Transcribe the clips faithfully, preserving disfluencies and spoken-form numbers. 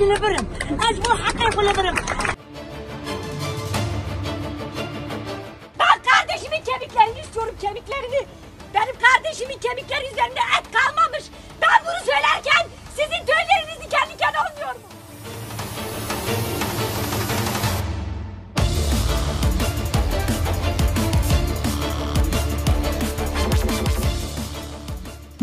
Li vir im. Ez ji bo heqê xwe li vir im. Ben kardeşimin kemiklerini istiyorum, kemiklerini. Benim kardeşimin kemikleri üzerinde et kalmamış. Ben bunu söylerken sizin tüyleriniz diken diken olmuyor mu?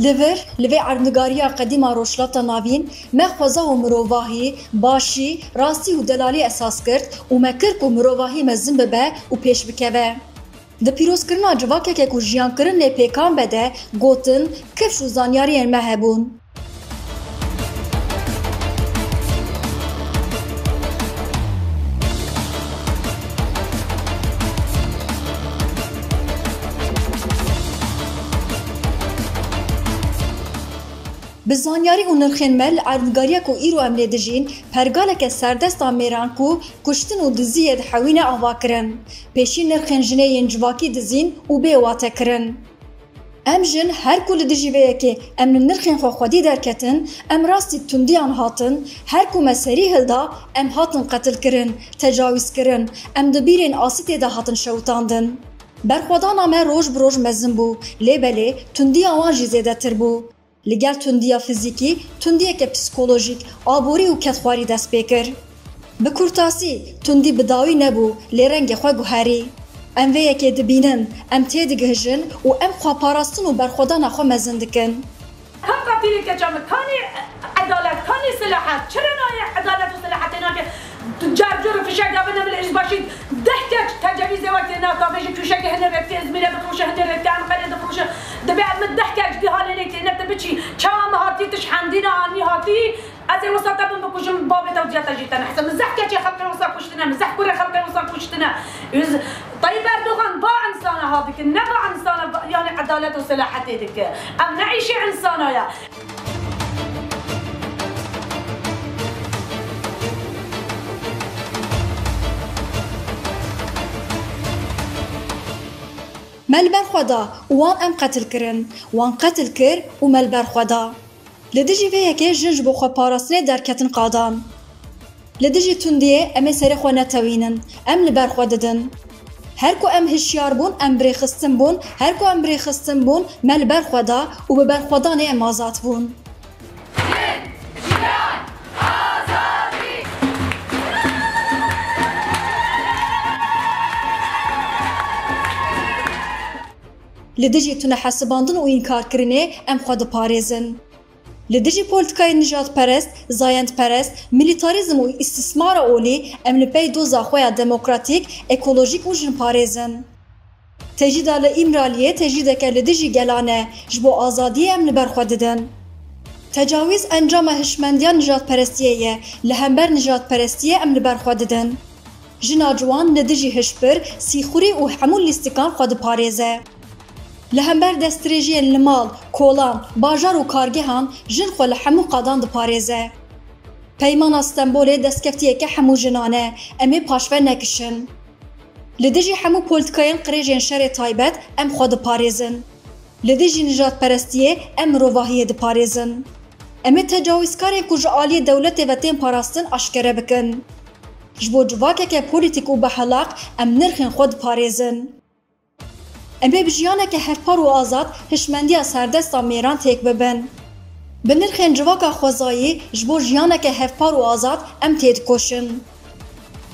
Li vir, li vê erdnigariya qedîm a Rojhilata Navîn, me xweza û mirovahî, başî, rastî û delalî esas girt û me kir ku mirovahî mezin bibe û pêş bikeve. Di pîrozkirina civakeke ku jiyankirin lê pêkan be de gotin, kifş û zanyariyên me hebûn. Bi zanyarî û nirxên me li erdnigariya ku îro em lê dijîn, pergaleke serdest a mêran ku kuştin û diziyê dihewîne ava kirin. Pêşî nirxên jinê yên civakî dizîn û bê wate kirin. Em jin her ku li dijî vê yekê em li nirxên xwe xwedî derketin, em rastî tundiyan hatin, her ku me serî hilda, em hatin qetilkirin, tecawîzkirin, em di bîrên asitê de hatin şewitandin. Berxwedana me roj bi roj mezin bû, lê belê tundiya wan jî zêdetir bû. Li gel tundiya fizîkî, tundiyeke psîkolojîk, aborî û kedxwarî dest pê kir. Bi kurtasî, tundî bi dawî nebû, lê rengê xwe guherî. Em vê yekê dibînin, em têdigihijin û em xweparastin û berxwedana xwe mezin dikin. Ka qetilê keça min, kanî edalet, kanî silahet, çira nayê edalet û silahetê nake? Tu carcûr û fişek dabine min, ez başî deh keç tecewîzê wekî naka, vê jî fişekê hinê rêdke Îzmîrê difroşe, hinê rêdke Enqerê difroşe. Dibê min deh keç dî halê lê têne, tu biçî. Çawa min hatî, tu ji hendî ne anî hatî. Ez ê wisa te bibikujim, babê te û diya te jî te nehse. Min zehf keçê xelkê wisa kuştine, min zehf kurê xelkê wisa kuştine. Û Tayyip Erdogan va insana ha dike, ne va insana va, yani edalet û selahetê dike. Ev ne îşê insana ye. Me li ber xwe da û wan em qetil kirin. Wan qetil kir û me li ber xwe da. Li dijî vê yekê jin ji bo xweparastinê derketin qadan. Li dijî tundiyê em ê serê xwe netewînin, em li ber xwe didin. Her ku em hişyar bûn, em birêxistin bûn, her ku em birêxistin bûn, me li ber xwe da û bi berxwedanê em azad bûn. Li dijî tunehesibandin û înkarkirinê em xwe diparêzin. Li dijî polîtîkayên nijadperest, zayendperest, milîtarîzm û îstismara olî em li pey doza xwe ya demokratîk, ekolojîk û jinparêz in. Tecrîda li Îmraliyê tecrîdeke li dijî gelan e, ji bo azadiyê em li ber xwe didin. Tecawîz encama hişmendiya nijadperestiyê ye, li hember nijadperestiyê em li ber xwe didin. Jina ciwan li dijî hişbir, sîxurî û hemû lîstikan xwe diparêze. Li hember destdirêjiyên li mal, kolan, bajar û kargehan jin xwe li hemû qadan diparêze. Peymana Stenbolê destkeftiyeke hemû jinan e, em ê paşve nekişin. Li dijî hemû polîtîkayên qirêjên şerê taybet em xwe diparêzin. Li dijî nijadperestiyê em mirovahiyê diparêzin. Em ê tecawîzkarên ku ji aliyê dewletê ve tên parastin aşkere bikin. Ji bo civakeke polîtîk û behelaq em nirxên xwe diparêzin. Em ê bi jiyaneke hevpar û azad hişmendiya serdesta mêran têk bibin. Bi nirxên civaka xwezayî ji bo jiyaneke hevpar û azad em têdikoşin.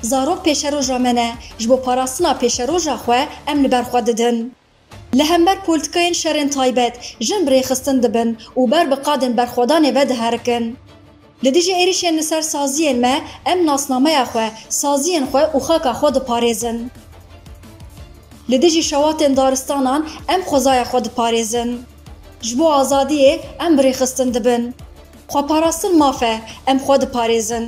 Zarok pêşeroja me ne, ji bo parastina pêşeroja xwe em li ber xwe didin. Li hember polîtîkayên şerên taybet, jin birêxistin dibin û ber bi qadên berxwedanê ve diherikin. Li dijî êrişên li ser saziyên me, em nasnameya xwe, saziyên xwe û xaka xwe diparêzin. Li dijî şewatên daristanan em xwezaya xwe diparêzin. Ji bo azadiyê em birêxistin dibin. Xweparastin maf e, em xwe diparêzin.